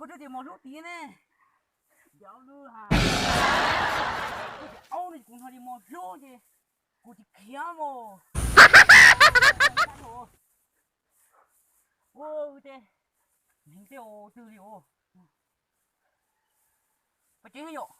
Koj twb tias mos hlub tiag ne. Aub no kuv hnov li mos hlub ces kuv tsis khiav mus. Ua tej neeg tej ua twg li os. Pab tseeb yom.